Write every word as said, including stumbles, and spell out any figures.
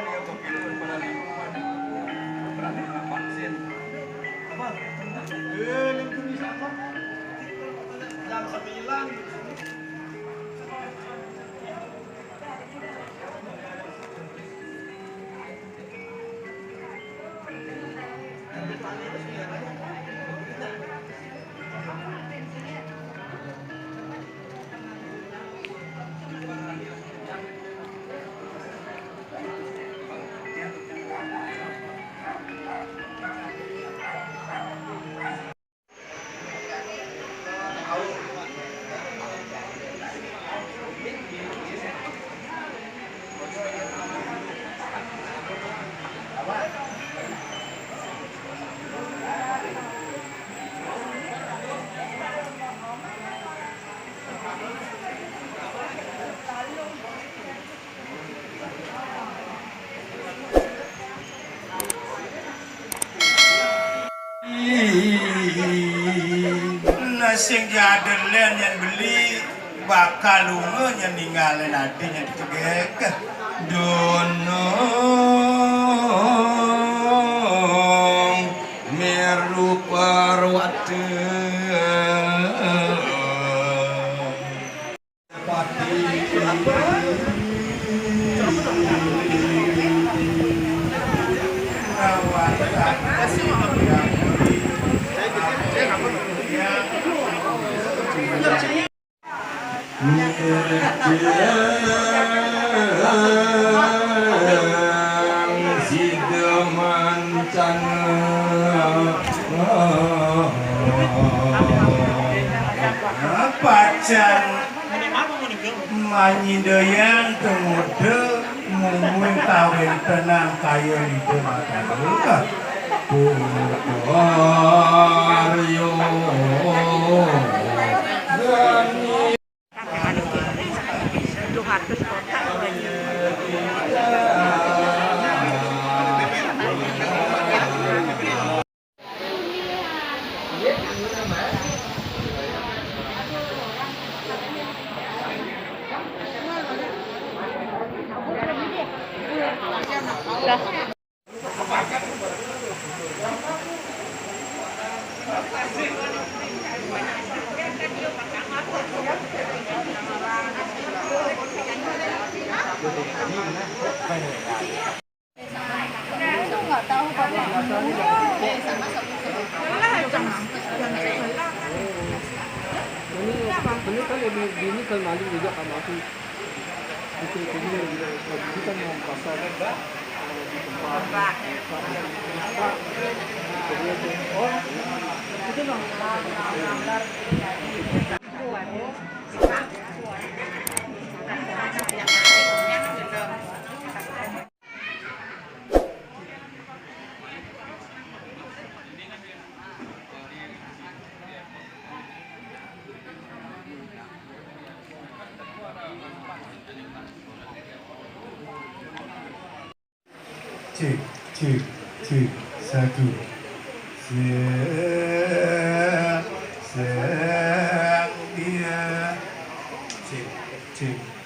Dia begitu pada minuman. Berani vaksin. Apa? Eh, yang tulis apa? Jam sembilan. Nah, sing jadelen nyén beli bakal lunga nyén ninggalin ati nyén dicegek. Dunung meru parwata. Sida mancana. Pacan manyidayang temuda mungguing kawéntenan kaya Ida Mataluh. Putu Arya Dani. Ini, ini kan lebih dini kan maling juga sama aku. Itu, ini juga, kita mau pasar. Cek, cek, cek. Satu. Sek, sek, iya. Cek, cek.